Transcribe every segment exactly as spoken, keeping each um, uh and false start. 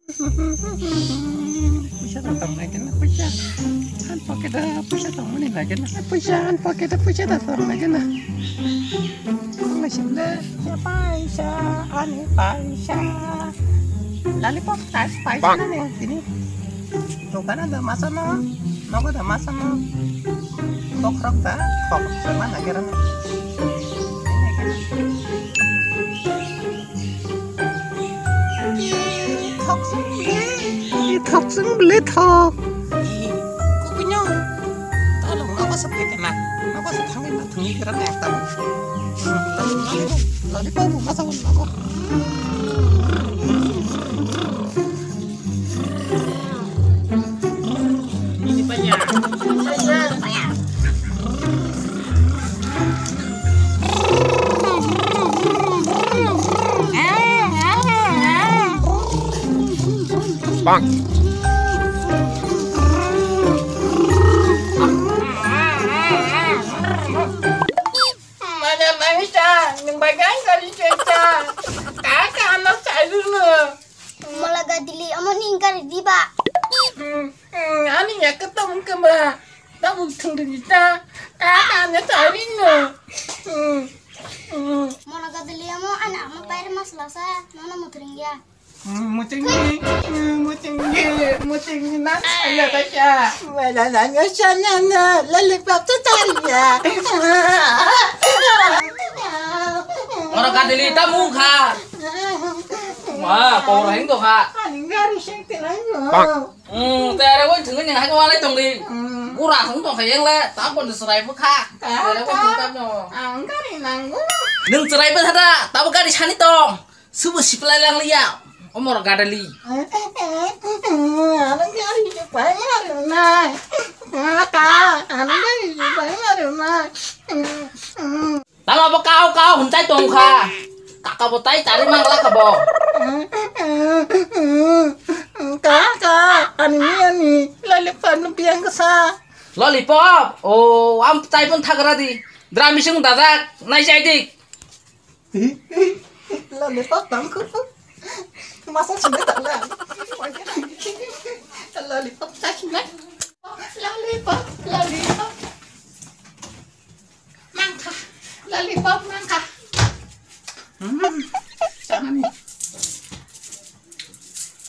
Puisa da tong nai kena puisa. An pocket da puisa tong mani nai kena puisa. An pocket da puisa da tong nai kena. Ang simle ya paisa ani paisa. Lollipop tas paisa na ne tini. Dogana da masa no, nogo da masa no. Bokrok da kok sama na kera. Thok sung ble. Thok sung ble thok. Kukunyo. Tolong nogo sa pete na. Nogo sa thangwi ma thangwi kira na ekta. Lollipop mo masa wal nogo. Bang. Mana manusia, nung bagai kali cuaca. Kaka anak saya dulu. Mola gadili, amo ni ingkar diba. Hmm, hmm, ani ya ketemu kemba. Tabu tunggu kita. Kaka anak saya dulu. Hmm, hmm. Mola gadili, amo anak amo pair mas lasa, mana mutring ya. Hmm, mutring ni, hmm, mutring ni, mutring ni na, ayo kasha. Wala na ngasha na na, lollipop tu tari ya. Ora gadili tamu kha. Ma, kau rahing to kha. Ani gari sing tilang yo. Hmm, te are won thung ni hai ko wala tong di. Hmm. Gura thung tong kha yang le, ta kon serai bu kha. Are won thung tam no. Ang gari nanggu. Nung serai bu thada, ta bu gari sani tong. Subu siplai lang liya. Omor gadali. Ano gari je pai maru nai. Ka, ano gari je pai maru nai. Tama bo kau kau hum tai tong kha. Kaka bo tai tari mang la kha bo. Ka, ka, ani ani. Lollipop no biang kasa. Lollipop. Oh, am tai pun thagra di. Drami sung dajak nai jai di. Lollipop tong kho. Masa sini tak lah. Lollipop tak lah. Lollipop, lollipop. Mangkha. Lollipop mangkha. Hmm. Sama ni.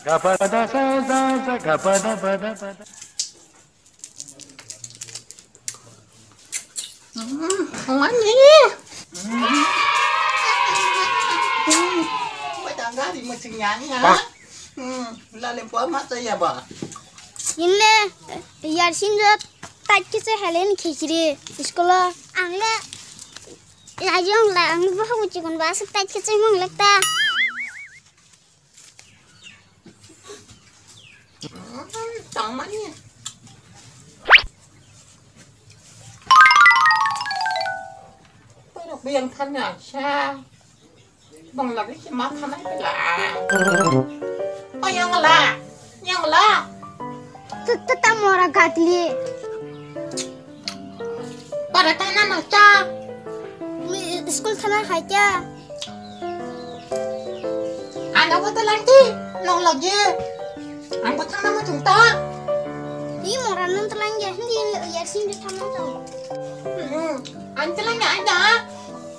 Gapada sa sa sa gapada pada pada. Mani. Wai tangga di mesti nyanyi ya. Hmm, lalim po masa ya ba. Inle yar sinjo tak kise helen khichiri iskolo. Angle lajong la ang bohu chikon ba tak kise mong lekta. Tongmani. Borok biyang thani aisa. Bong lagi si ma thanai pela. Oh, yang la. Yang la. Tata mora gatli. Para thana na cha. Mi school thana hai cha. Ano ko talang ti, nong lagi. Ang ko thana mo chungta. Ni mora nong talang ya, hindi ya sing di thana to. Hmm, ang talang ya aja.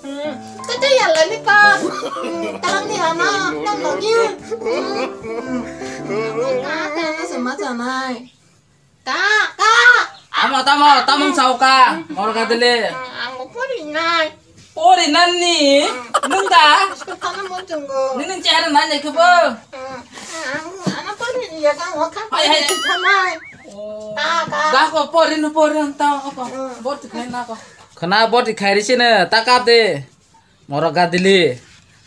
Hmm, tata ya lali pa. Hmm, talang ni ano, nong lagi. Hmm, hmm. Ang ko thana mo sama chanai. Ka, ka. Tamo, tamo, tamo wng sao ka? Morga dili. Ang pori nai. Pori nanni? Nung da? School thana mo chungo. Nini chehra nai nai kebo. Ang, ano pori ya ka mo kha. Hai, hai. School thanai. Oh. Ka, ka. Da ko pori no pori ang ta ko. Hmm. Bor ti khai na ko. Khana bor ti khai ri sine ta kap de. Morga dili.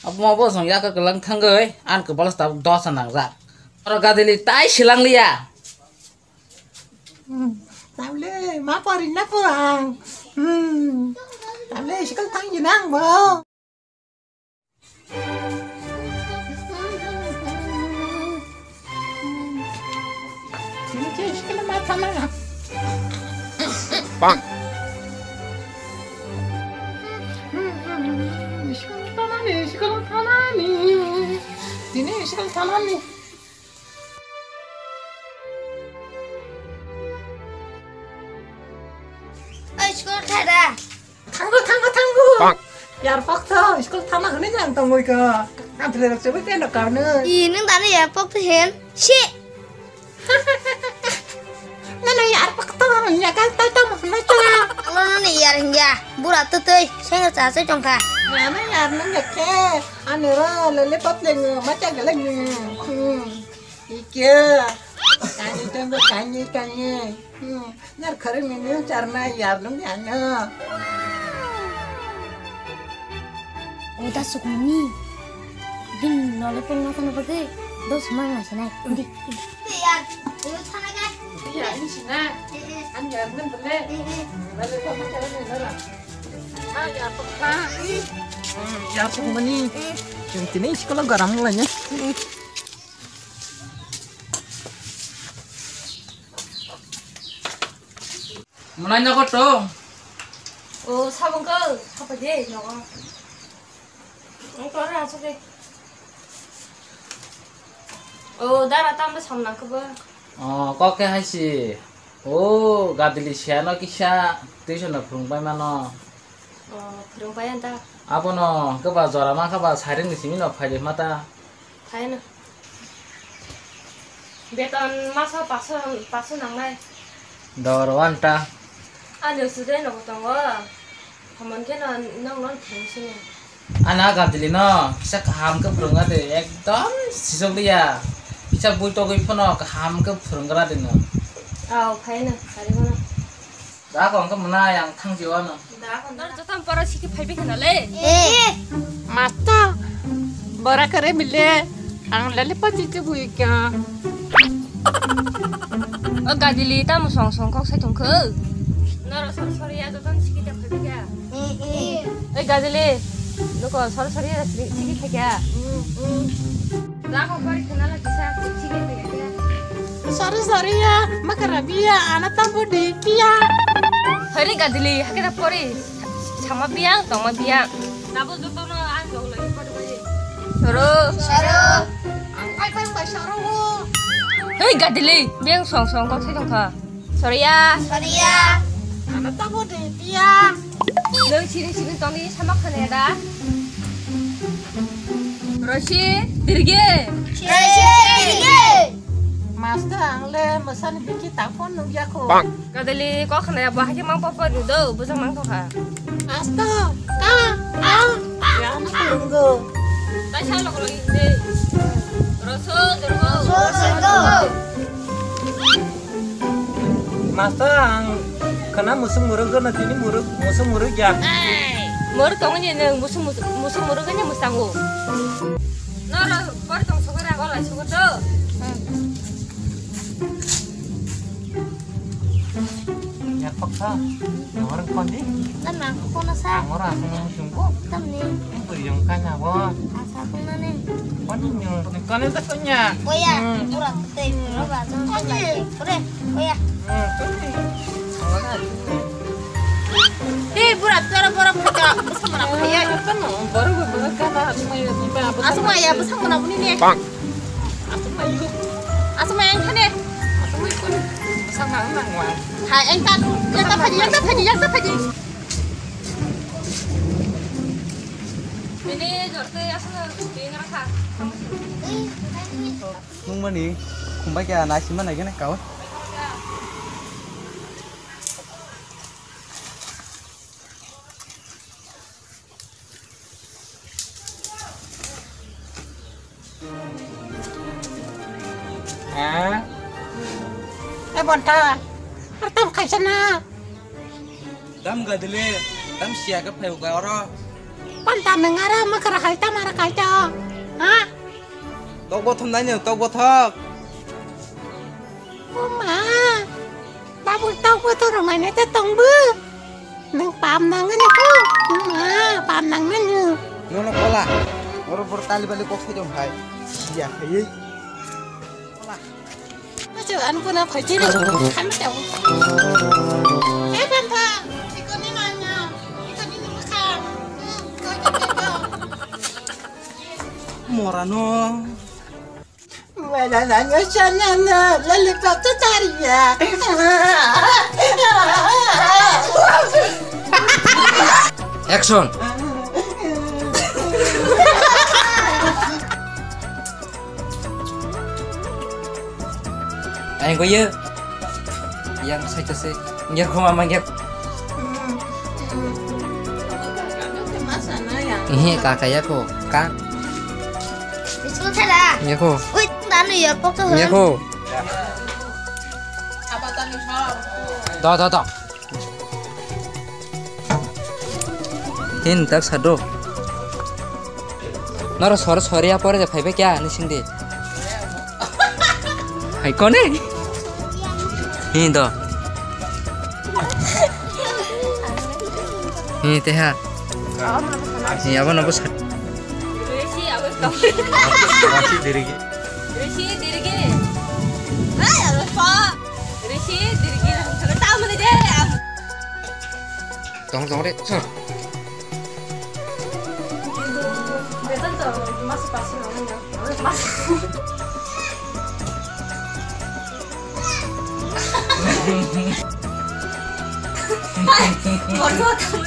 Abo ma bo song ya ka lang thang goi. An ko balas ta dosa nang jak. Morga dili tai silang liya. Hmm, table, ma pori na po ang. Hmm, table, sikal tang yun ang mo. Ini ke sikal ma tama. Bang. Sikal tama ni, sikal tama ni. Ini sikal tama ni. Ar paksa school thana hwnwi nang tongwi ka. Ang thre rok chubui keno karnwi. I, nwng dano ya pok to hen. Si. Nana yar paksa ya kal tai tamo hwnwi chwla. Ano nani yar hingya. Bura to tei. Senga cha se tongkha. Nana yar nang ya khe. Ani ro lele pap lengo macha galengo. Hmm. Ikya, kani tenggo kani kani. Hmm, nar khare mini charna yar lung yano. Oda sukmani. Din lole pengna sana bagi. Dos mang na sana. Indi. Yar, lu sana ga. Iya, ini sina. An yar nang bele. Bele ko ma chara ni nara. Ah, yar paksa. Hmm, yar sukmani. Jeng tini sekolah garam lanya. Mwnai nogo tong. O, sabong ko, sapa je nogo. Ang tora asuk de. O, dara tambe samna ko ba. O, kok khe hai si. O, gadili siya no kisa tuition no phwrwng pai mano. O, phwrwng pai anta. Abono hwnkhe ba jora mankha ba sairing ni simi no phai de mata. Phaino. Beton maso paso, paso nangnai. Dor wanta. Ani usudai nogo tongo. Hamon khe no nong non thung sini. Ana gadili no kisa kaham khe phwrwng de ekdom sisok liya. Kisa bui togwi phano kaham khe phwrwng gra de no. Aw, phaino, sari bono. Da ko ang mwnai ang thang jiwa no. Da ko dor jotam poro siki phai bi khana le. Eh. Master, bora kare mile. Ang lale pati je bui kya. O gadili tamo song song kok sai tong kho. Noro sor sor ya jotam siki ta phai bi kya. Eh, eh. Oi gadili. Noko sor sor ya siki khai kya. Hmm, hmm. Sorry, sorry ya, makara biya, ana tambo di biya. Hari gadili, hakira pori, sama biya, tongma biya. Nabo joto no ang jog lagi pori pori. Soro. Soro. Ang kai kai kai soro. Hei gadili, biang song song kok sai tongkha. Soriya. Soriya. Ano tamo de tiya. Nung sini sini tongni sama khane da. Rosi dirge. Rosi dirge. Master ang le masani biki takon nung yako. Kadali kok khane ba hake mang papa du do bujang mang thokha. Asto, ka, a, ya, nunggu. Taisa lok lok ide. Roso, durgo. Roso, durgo. Master, ang kena musung muruk na tini muruk, musung muruk ya. Muruk tong ni neng musung, musung, musung muruk ni musangu. Noro, por tong sokora, ola sokoto. Ya paksa, nomor kondi? Kan aku kono sa. Angor asung nang sungko. Tamni. Beri yang kanya bo. Asa aku nani. Kondi nyo. Kondi tak konya. Oya, pura tei pura ba. Kondi. Pura, oya. Hmm, kondi. Angor asung. Hei, bura, bura, bura, bura. Sama na ya. Kan no, baru baru kan asung ya. Asung ya, sama na buni ni. Aswk mai yuk. Aswk mai ang thane. Aswk mai kun. Bwsang nang nang wa. Hai, ang ta, yang ta phaji, yang ta phaji, yang ta phaji. Bini jorte aswk bini rakha. Nung mani khumbai kya nai sima nai gana kawa. Ha? Eh, Bonta, ar tam khaisa na? Tam gadile, tam siya ka phai uga oro. Bonta, nang ara ma kara khai tam ara khai ta. Ha? Tok bothom nai no, tok bothok. O ma, babu tok bothok rwmai nai ta tong bu. Nang pam nang ani ko. Ma, pam nang nang. Nono kola. Oro bor tali bali kok sai dong hai. Siya hai. Kola. Machu an ko na phai chiri. Kham chau. Eh, Bonta. Iko ni nanya. Iko ni ni makan. Hmm, kau jaga kau. Morano. Wala na nyo sana na lollipop to tariya. Action. Ai goyo. Yang sai to se. Ngiya khoma ma ngiya. Ihi ka ka ya ko ka. Biskut thela. Ngiya ko. Ui, nanu ya pok to. Ngiya ko. Do do do. Hin tak sado. Noro sor sor ya pore de phaibe kya ni sindi. Hai kone? Hin do. Hin te ha. Hin abo no bus. Rishi abo kam. Rishi dirigi. Rishi dirigi. Hai abo pa. Rishi dirigi. Tamani de. Tong tong re, sir.